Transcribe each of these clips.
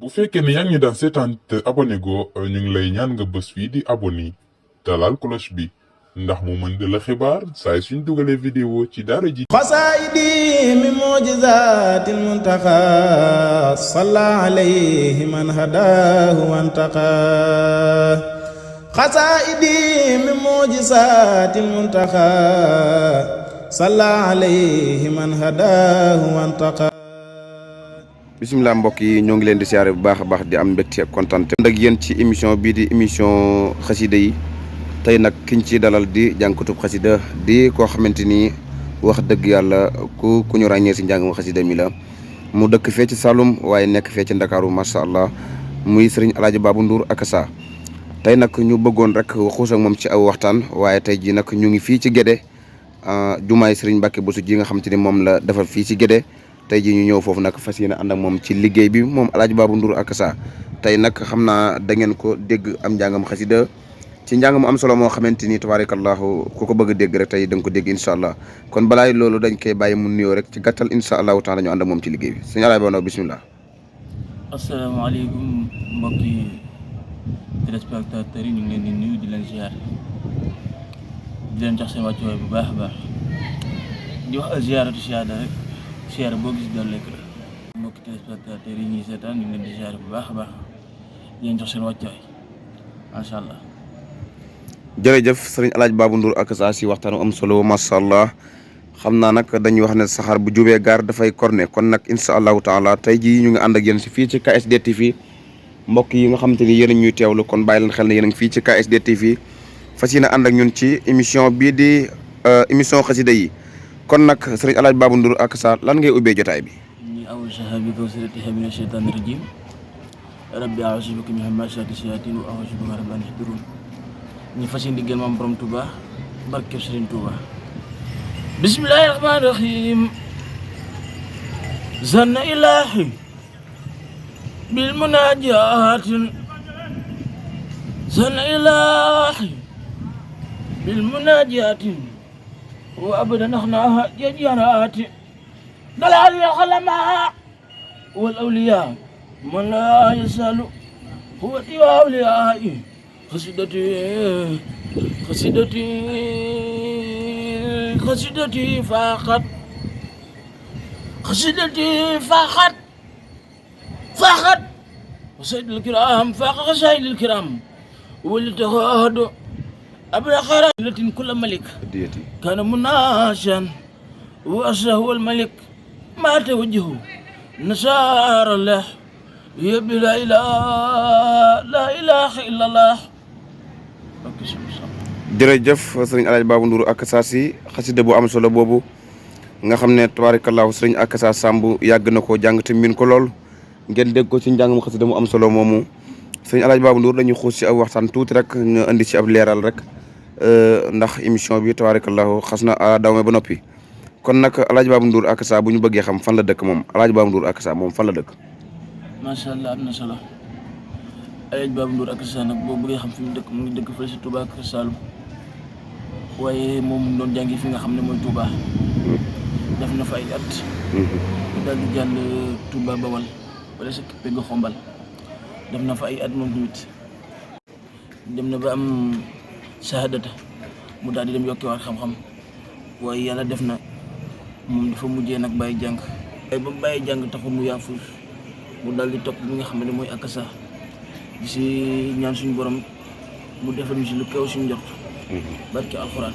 bu fekkee ne yaa ngi daan seetaan te abonné go ñu ngi lay ñaan nga bës fii di abonné dalal cloche bi ndax mu mën di la xibaar saay suñ dugalee vidéo ci daara ji xasaayidi min mujizatil muntaqa salla alayhi man hadahu wantaqa xasaayidi min mujizatil muntaqa salla alayhi man hadahu wantaqa. bisimilah mbokk yi ñoo ngi leen di siyaare bu baax a baax di am mbégte ak kontaan ak yéen ci émission bii di émission xasida yi tey nag kiñ ci dalal di jànkatub xasida di koo xamante ni wax dëgg yàlla ku ñu ràññee si njàngam xasida mi la mu dëkk fee ci Saloum waaye nekk fee ci Ndakaaru macha allah muy sëriñ Alaaji Babou Ndour Akassa tey nag ñu bëggoon rek xuus ak moom ci aw waxtaan waaye tey jii nag ñu ngi fii ci Guédé jumaay sëriñ Mbàkke Bousso ji nga xamante ni moom la defar fii ci Guédé tey jii ñu ñëw foofu nag fas yéene ànd ak moom ci liggéey bi moom Alaaji Babou Ndour Akassa tey nag xam naa da ngeen ko dégg am njàngam xasida ci njàng mu am solo moo xamante ni tabaarakallahu ku ko bëgg a dégg rek tey da nga ko dégg incha allah kon balaay loolu dañ koy bàyyi mu nuyoo rek ci gàttal incha allahu taala ñu ànd ak moom ci liggéey bi sëñ Alaaji Babou Ndour bisimilah. asalaamaaleykum mbokki téléspectateurs yi ñu ngi leen di nuyu di leen ziar di leen jox seen wàccuwaay bu baax a baax di wax al ziaratu siyaada rek siyaara boo gis doon lekk la mbokki téléspectateurs yi ñuy seetaan ñu ngi leen di ziar bu baax a baax di leen jox seen wàccuwaay macha allah. jërëjëf sëriñ Alaaji Babou Ndour Akassa si waxtaanu am solo macha allah xam naa nag dañuy wax ne saxaar bu jubee gaar dafay corné kon nag incha allahu taala tey jii ñu ngi ànd ak yéen si fii ci KSD TV mbokk yi nga xamante ni yéen a ñuy teewlu kon bàyyi leen xel ne yéen a ngi fii ci KSD TV fas yéene ànd ak ñun ci émission bii di émission xasida yi kon nag sëriñ Alaaji Babou Ndour Akassa lan ngay ubbee jotaay bi. ñi aw sahabi kawsaratiha mina shaytaani rajim rabbi a'uuzu bika min hamazaati shayaatiin wa a'uuzu bika rabbi an yahduruun ñu fas yéene diggal maam borom Touba barkeb Serigne Touba. bismillahi rahmaani rahim. zanna ilahi bil munajaatin. zanna ilahi bil munajaatin. wa abadan axnaaha jajaraati. dalaal ya xalamaa wal awliyaa man laa yasalu huwa tiwa awliyaa xasidati faaxat wasaydil kiram faaxa wasaydil kiram wali taxaado abra xara latin kula malik kana munashan wa asahu al malik ma tawajjahu nasara lah yabbi la ilaha illallah. jërëjëf sëriñ Alaaji Babou Ndour Akassa si xasida bu am solo boobu nga xam ne tabaarakallahu sëriñ Akassa Samb yàgg na koo jàng te min ko lool ngeen dégg ko ci njàngam xasida mu am solo moomu sëriñ Alaaji Babou Ndour dañuy xuus ci ab waxtaan tuuti rek ñu indi ci ab leeral rek ndax émission bi tabaarakallahu xas na dawme ba noppi kon nag Alaaji Babou Ndour Akassa bu ñu bëggee xam fan la dëkk moom Alaaji Babou Ndour Akassa moom fan la dëkk. macha allah am na solo Alaaji Babou Ndour Akassa nag boo bëggee xam fi mu dëkk mu ngi dëkk fële si Touba ak Saloum waaye moom mu doon jàngi fi nga xam ne mooy Touba def na fa ay at mu daal di jàll Touba Bawal wala sa pegg Xombal def na fa ay at moom tamit dem na ba am shahadata mu daal di dem yokkiwaat xam-xam waaye yàlla def na moom dafa mujjee nag bàyyi jàng waaye ba mu bàyyi jàng taxul mu yaafus mu daal di topp li nga xam ne mooy Akassa di si ñaan suñu borom mu defal ñu si lu kaw suñu jot barke alxuraan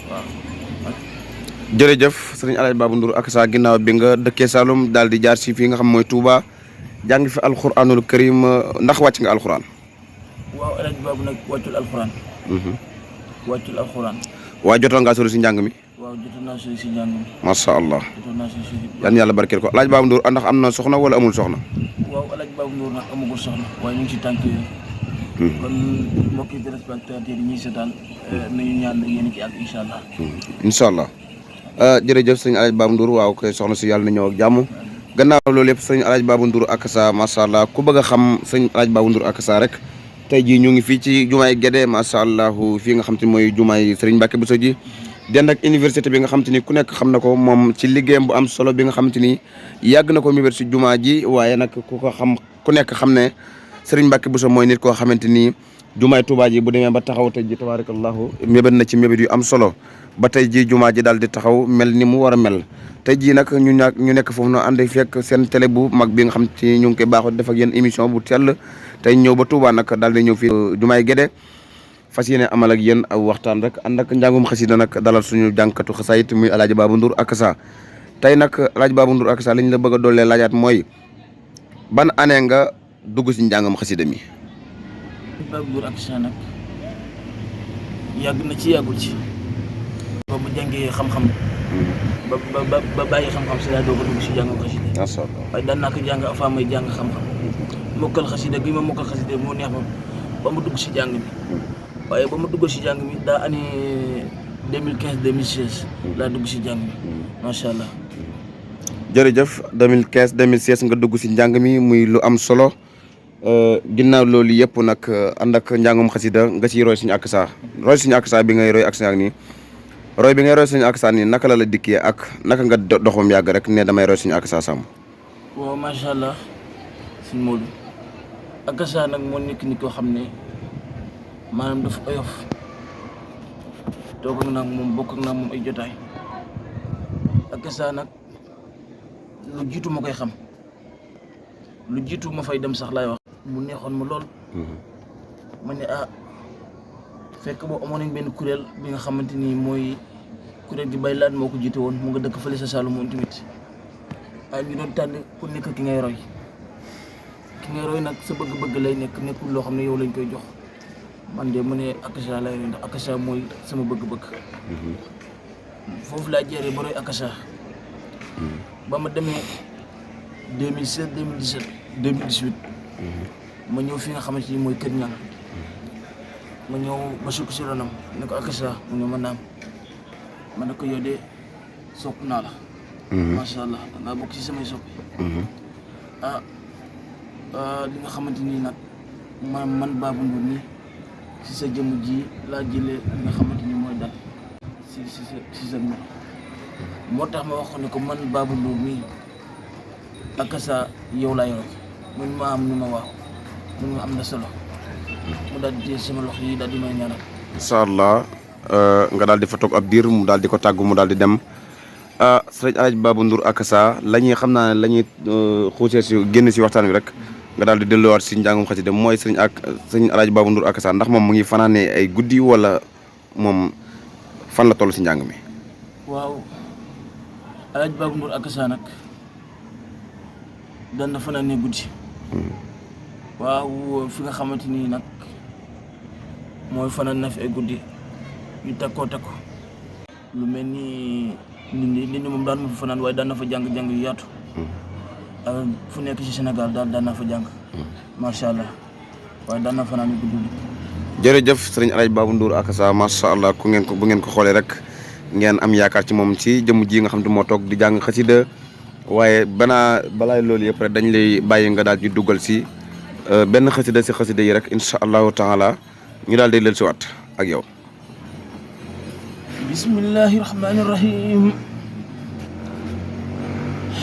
waaw. jërëjëf sëriñ Alaaji Babou Ndour Akassa ginnaaw bi nga dëkkee Saloum daal di jaar si fii nga xam mooy Touba jàng fi alxuraanul karim ndax wàcc nga alxuraan. waaw Alaaji Babou nag wàccul alxuraan. wàccul alxuraan. waaye jotoon ngaa sori si njàng mi. waaw jotoon naa sori si njàng mi. macha allah. jotoon naa sori si. yal na yàlla barkeel ko Alaaji Babou Ndour ndax am na soxna wala amul soxna. waaw Alaaji Babou Ndour nag amagul soxna waaye ñu ngi si tànk yooyu. kon mbokki téléspectateurs yi ñuy seetaan nañu ñaan yéen ki ak incha allah. incha allah jërëjëf sëñ Alaaji Babou Ndour waaw koy soxna si yàlla na ñëw ak jàmm gannaaw loolu yëpp sëñ Alaaji Babou Ndour Akassa macha allah ku bëgg a xam sëñ Alaaji Babou Ndour Akassa rek tey jii ñu ngi fii ci jumaay Guédé macha allah fii nga xam te mooy jumaay Serigne Mbacke Bousso ji dend ak université bi nga xam te ni ku nekk xam na ko moom ci liggéeyam bu am solo bi nga xam te ni yàgg na ko mibét si jumaa ji waaye nag ku ko xam ku nekk xam ne Serigne Mbacke Bousso mooy nit koo xamante ni jumaay Touba ji bu demee ba taxaw tey ji tabarakallahu mébét na ci mébét yu am solo ba tey ji jumaa ji daal di taxaw mel ni mu war a mel tey jii nag ñu nekk foofu noonu ànd fekk seen télé bu mag bi nga xam ci ñu ngi koy baaxoo def ak yéen émission bu tell tey ñëw ba Touba nag daal di ñëw fii jumaay Guédé fas yéene amal ak yéen aw waxtaan rek ànd ak njàngum xasida nag dalal suñu jànkatu xasaayit muy Alaaji Babou Ndour Akassa tey nag Alaaji Babou Ndour Akassa li ñu la bëgg a doolee laajaat mooy ban année nga dugg si njàngam xasida mi. Babou Ndour Akassa nag yàgg na ci yàggul ci ba bu jàngee xam-xam ba bàyyi xam-xam si laa doog a dugg si jàngam xasida. macha allah waaye daan naa ko jàng avant may jàng xam-xam mokkal xasida gi ma mokkal xasida moo neex ma ba ma dugg si jàng mi waaye ba ma dugg si jàng mi daa année 2015 2016 laa dugg si jàng mi macha allah. jërëjëf 2015 2016 nga dugg si njàng mi muy lu am solo ginnaaw loolu yëpp nag ànd ak njàngum xasida nga ciy roy suñu Akassa bi ngay roy Akassa ak nii roy bi ngay roy suñu Akassa nii naka la dikkee ak naka nga doxum yàgg rek ne damay roy suñu Akassa Samb. waaw macha allah suñu Modou Akassa nag moo nekk ni koo xam ne maanaam dafa oyof toog ak nag moom bokk ak nag moom ay jotaay Akassa nag lu jiitu ma koy xam lu jiitu ma fay dem sax laay wax mu neexoon ma lool ma ne fekk boo amoon nañ benn kuréel bi nga xamante ni mooy kuréel gi bay laat moo ko jiite woon mu nga dëkk fële sa Saalum moom tamit ñu doon tànn ku nekk ki ngay roy nag sa bëgg-bëgg lay nekk nekkul loo xam ne yow lañ koy jox man de mu ne Akassa lay roy ndax Akassa mooy sama bëgg-bëgg foofu laa jeeree ba roy Akassa ba ma demee 2016 2017 2018 ma ñëw fi nga xamante ni mooy Kër Ñang ma ñëw ba sukk si ronam ne ko Akassa mu ne ma naam ma ne ko yow de sopp naa la macha allah dangaa bokk ci samay soppi li nga xamante ni nag man Babou Ndour nii si sa jëmm ji laa jëlee li nga xamante ni mooy dal si sa mbir moo tax ma wax ne ko man Babou Ndour nii Akassa yow laa yor mun ma am ni ma waaw mun ma am na solo mu daal di sama loxo yi daal di may ñaanal. incha allah nga daal di fa toog ab diir mu daal di ko tàggu mu daal di dem sëriñ Alaaji Babou Ndour Akassa la ñuy xam naa ne la ñuy xuusee si génn si waxtaan wi rek nga daal di delluwaat si njàngum xasida mooy sëriñ Alaaji Babou Ndour Akassa ndax moom mu ngi fanaanee ay guddi wala moom fan la toll si njàng mi. waaw Alaaji Babou Ndour Akassa nag daan na fanaanee guddi. waaw fi nga xamante ni nag mooy fanaan na fi ay guddi yu takkoo lu mel ni nit ñi moom daan na fa fanaan waaye daan na fa jàng yu yaatu fu nekk ci Sénégal daal daan na fa jàng macha allah waaye daan na fanaan yu guddi. jërëjëf sëriñ Alaaji Babou Ndour Akassa macha allah bu ngeen ko xoolee rek ngeen am yaakaar ci moom ci jëmm ji nga xam te moo toog di jàng xasida waaye balaay loolu yëpp rek dañ lay bàyyi nga daal di duggal si benn xasida si xasida yi rek incha allahu taala ñu daal di leen si waat ak yow. bismillahi rahmani rahim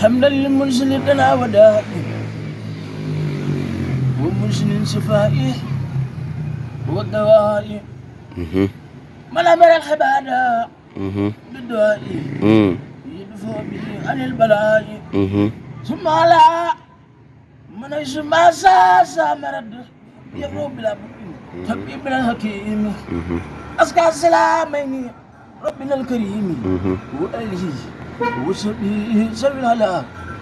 hamdan lil munzili dana wa da'i wa munzilin sifai wa dawa'i man amara al ibada bidu'a'i yudfa bihi anil bala'i summa la من ما ساسا مرد يبرو بلا حبيب الحكيم أسكى السلامين ربنا الكريم وآله وصحبه سبيل الهلا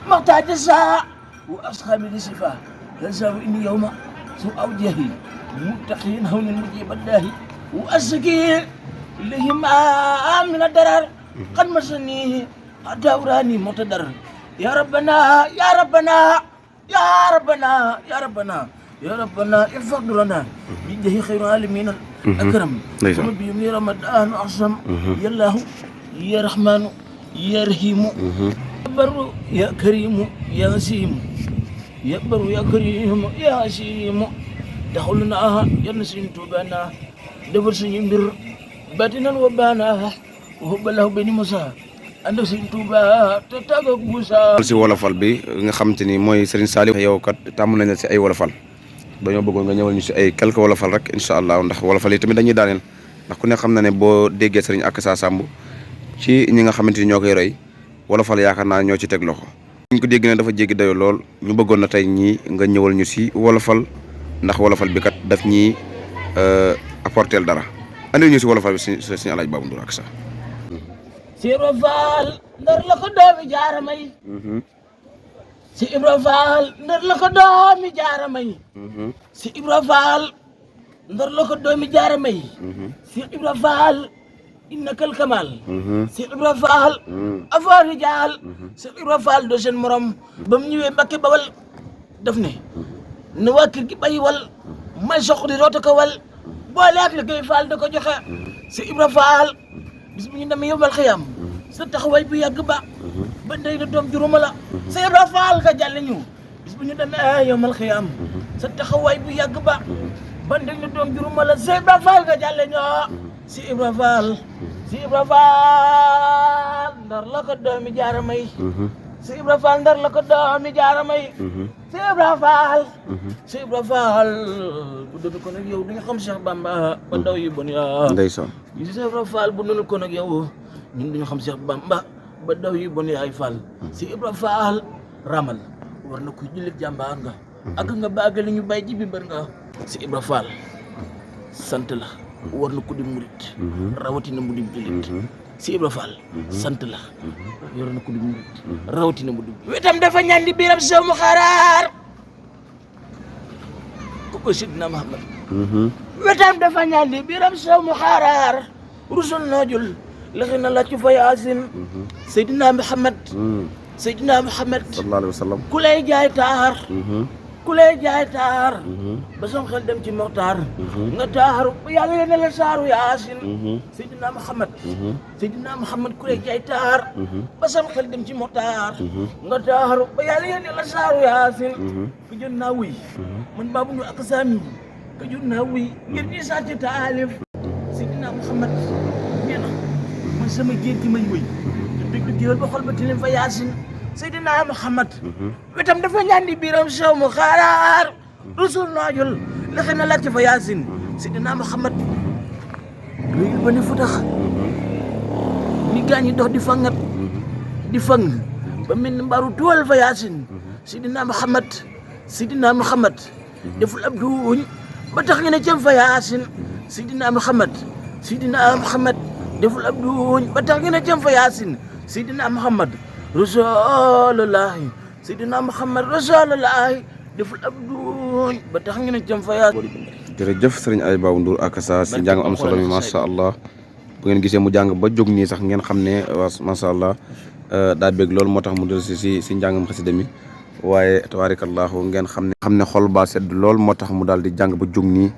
محتاج الساعة وأصحاب الصفة ينسوا إني يوم سوء وجهي متقين هون المجيب الله وأسكين إليهم من الدرر قد مسنيه حتى أوراني متدر يا ربنا يا ربنا يا ربنا يا ربنا يا ربنا ارفق لنا بيده خير العالمين الأكرم بيوم رمضان أعظم يا الله يا رحمن يا رحيم يا بر يا كريم يا وسيم يا بر يا كريم يا وسيم دخلنا يا نسين توبانا دبر سنين بر باتنا وبانا وهب له بني موسى ànd ak Sëriñ Tuuba te tàggoog Buusa. si wolofal bi nga xamante ni mooy Serigne Saliou. yow kat tàmm nañ la si ay wolofal dañoo bëggoon nga ñëwal ñu si ay quelques wolofal rek incha allah ndax wolofal yi tamit dañuy daaneel ndax ku ne xam na ne boo déggee Serigne Akassa Samb ci ñi nga xamante ni ñoo koy roy wolofal yaakaar naa ñoo ci teg loxo. ñu ko dégg ne dafa jéggi dayo lool ñu bëggoon na tey ñii nga ñëwal ñu si wolofal ndax wolofal bi kat daf ñii apporter dara andi ñu si wolofal bi si Alaaji Babou Ndour Akassa. si Ibra Faal ndar la ko doomi jaara may. si Ibra Faal ndar la ko doomi jaara may. si Ibra Faal ndar la ko doomi jaara may. si Ibra Faal innakal kamal. si Ibra Faal afa rijaal. si Ibra Faal doo seen morom. ba mu ñëwee Mbakke Bawal daf ne na waa kër gi bàyyi wal may soq di roota ko wal boole ak liggéey Faal da ko joxe. si Ibra Faal bis bu ñu demee yowmal xiyaam sa taxawaay bu yàgg ba ndey na doom juróoma la. si Ibra Faal nga jàlle ñu bis bu ñu demee yowmal xiyaam sa taxawaay bu yàgg ba ndey na doom juróoma la. si Ibra Faal nga jàlle ñoo si Ibra Faal. si Ibra Faal ndar la ko doomi jaara may. si Ibra Faal ndar la ko doomi jaara may. si Ibra Faal. si Ibra Faal bu dul ko nag yow di nga xam Cheikh Bamba ba ndaw yu bon yaa. ndeysaan. si Ibra Faal bu dul ko nag yow ñun duñu xam Cheikh Bamba ba ndaw yu bon yaay Faal. si Ibra Faal ramal war na ko jullit jàmbaar nga. ak nga baagal ñu bay ji bi bër nga. si Ibra Faal sant la war na ko di murit rawatina mu di jullit. si Ibra Faal sant la yor na ko di murit rawatina mu di wetam dafa ñandi biiram sew mu xaraar ku ko Sidna Muhammad. wetam dafa ñandi biiram sew mu xaraar rusul noojul laxi na la ci fa yaasin. Seydina Muhammad Seydina Muhammad sallallahu alayhi wa sallam. ku lay jaay taar ku lay jaay taar ba som xel dem ci moxtaar nga taaru yàlla ne la saaru yaasin. Seydina Muhammad Seydina Muhammad ku lay jaay taar ba som xel dem ci moxtaar nga taaru ba yàlla ne la saaru yaasin. ku jot naa wuy man Babou Ndour Akassa mi ka jot naa wuy ngir ñi sàcc taalif. Seydina Muhammad nee na man sama géej gi may wuy te dëgg géwél ba xol ba tilim fa yaasin. Seydina Muhammad wetam dafa ñandi biiram sew mu xaraar rusul naajul laxe na laaj fa yaasin. Seydina Muhammad réyul ba ni fu tax ni gaañi dox di fangat di fang ba mel ni mbaaru tuwal fa yaasin. Seydina Muhammad Seydina Muhammad deful ab duuñ ba tax nga ne cëm fa yaasin. Seydina Muhammad Seydina Muhammad deful ab duuñ ba tax nga ne cëm fa yaasin. Seydina Muhammad Rasulullahi Seydina Muhammad Rasulullahi deful ab duuñ ba tax nga ne cëm fa yaasin. jërëjëf Serigne Alaaji Babou Ndour Akassa si njàng am solo mi macha allah bu ngeen gisee mu jàng ba jóg nii sax ngeen xam ne macha allah daa bég loolu moo tax mu del si njàngam xasida mi waaye tabaarakallahu ngeen xam ne xol baa sedd lool moo tax mu daal di jàng ba jóg nii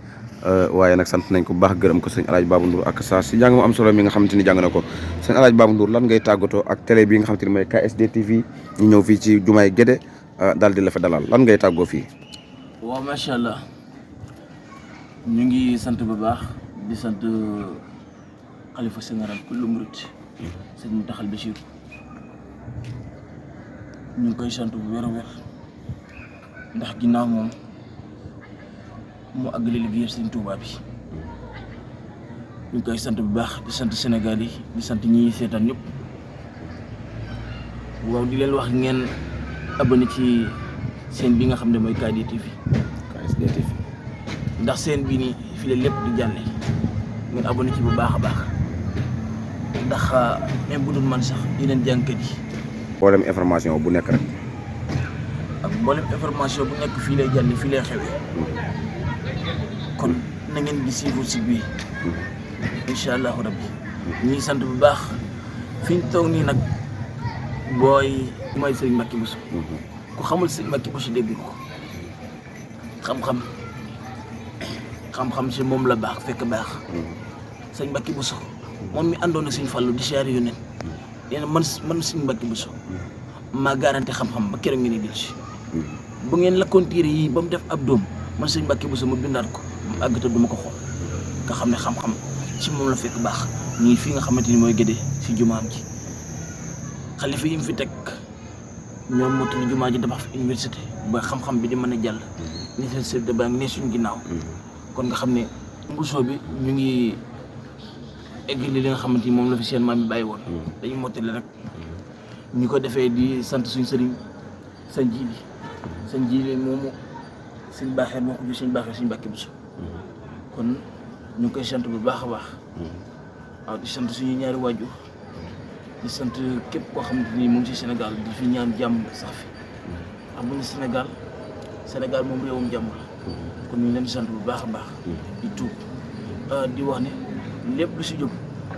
waaye nag sant nañ ko bu baax gërëm ko Serigne Alaaji Babou Ndour Akassa si njàng am solo mi nga xamante ni jàng na ko. Serigne Alaaji Babou Ndour lan ngay tàggatoo ak télé bi nga xamante ni mooy KSD TV ñu ñëw fii ci jumaay Gédé daal di la fa dalal lan ngay tàggoo fii. waaw macha allah ñu ngi sant bu baax di sant xalifa général kullu murit sëñ Mountakha Bachir ñu ngi koy sant bu wér a wér ndax ginnaaw moom mu àggale liggéey sëñ Touba bi ñu ngi koy sant bu baax di sant Sénégal yi di sant ñi seetaan ñëpp waaw di leen wax ngeen abonné ci seen bi nga xam ne mooy KSD TV ndax seen bii nii fi la lépp di jàlle ngeen abonné ci bu baax a baax ndax même bu dul man sax yeneen jàngkat yi mboolem information bu nekk rek ak mboolem information bu nekk fii lay jàlle fii lay xewee kon na ngeen di suivre si bii incha allahu rabbi ñuy sant bu baax fi ñu toog nii nag booy mooy Serigne Mbacké Bousso ku xamul Serigne Mbacké Bousso dégg ko xam-xam si moom la baax fekk baax. Serigne Mbacké Bousso moom mi àndoon ak Serigne Fallou di siyaare yónneen nee na man Serigne Mbacké Bousso maa garanti xam-xam ba keroog ngeen di si bu ngeen lakkoon téere yii ba mu def ab doom man Serigne Mbacké Bousso ma bindaat ko mu àgg te du ma ko xool nga xam ne xam-xam si moom la fekk baax ñii fii nga xamante ni mooy Gédé si jumaam ji xalifa yi mu fi teg ñoom moo tax jumaa ji tabax fi université ba xam-xam bi di mën a jàll. université baa ngi ne suñu ginnaaw. kon nga xam ne mbusoo bi ñu ngi eggali li nga xamante ni moom la fi seen maam bi bàyyi woon. dañu mottali rek ñu ko defee di sant suñu sëriñ sëñ Jili moomu suñ baaxee moo ko ju suñ baaxee suñ bàkki bisu kon ñu ngi koy sant bu baax a baax. waaw di sant suñu ñaari waajur di sant képp koo xamante ni mu ngi ci Sénégal di fi ñaan jàmm sax fi xam nga Sénégal moom réewum jàmm la kon ñu ngi leen di sant bu baax a baax di tuub di wax ne lépp lu si jóg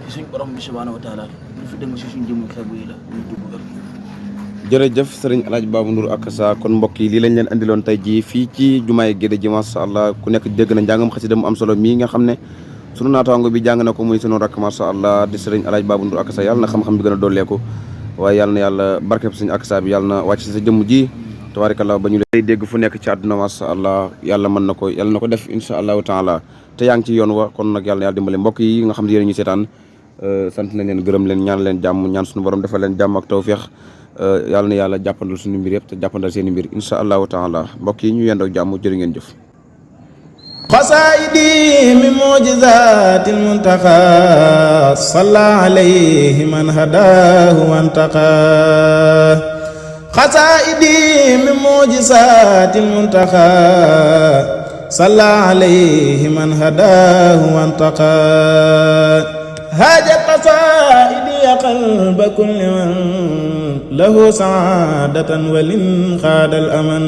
ci suñ borom bi subhaanahu wa taala lu fi dëng si suñ jëmu xeebu yi la ñu tuub wér. jërëjëf sëriñ Alaaji Babou Ndour Akassa kon mbokk yi lii lañ leen andiloon tey jii fii ci jumaay Gédé ji masha Allah ku nekk dégg na njàngam xasida mu am solo mii nga xam ne sunu naataango bi jàng na ko muy sunu rakk masha Allah di sëriñ Alaaji Babou Ndour Akassa yàlla na xam-xam bi gën a dolleeku waaye yàlla na yàlla barkeb sëriñ Akassa bi yàlla na wàcc si sa jëmm ji tabaarakallah ba ñu lay dégg fu nekk ci àdduna masha Allah yàlla mën na ko yàlla na ko def insha allahu taala te yaa ngi ci yoon wa kon nag yàlla na yàlla dimbale mbokk yi nga xam ne yéen ñu seetaan sant nañ leen gërëm leen ñaan leen jàmm ñaan suñu borom defal leen jàmm ak tawfeex yàlla na yàlla jàppandal suñu mbir yëpp te jàppandal seen i mbir insha allahu taala mbokk yi ñu yendoo jàmm jërë ngeen jëf قصائدي من معجزات المنتقى صلى عليه من هداه وانتقى قصائدي من معجزات المنتقى صلى عليه من هداه وانتقى هاجت قصائدي قلب كل من له سعادة ولن خاد الأمن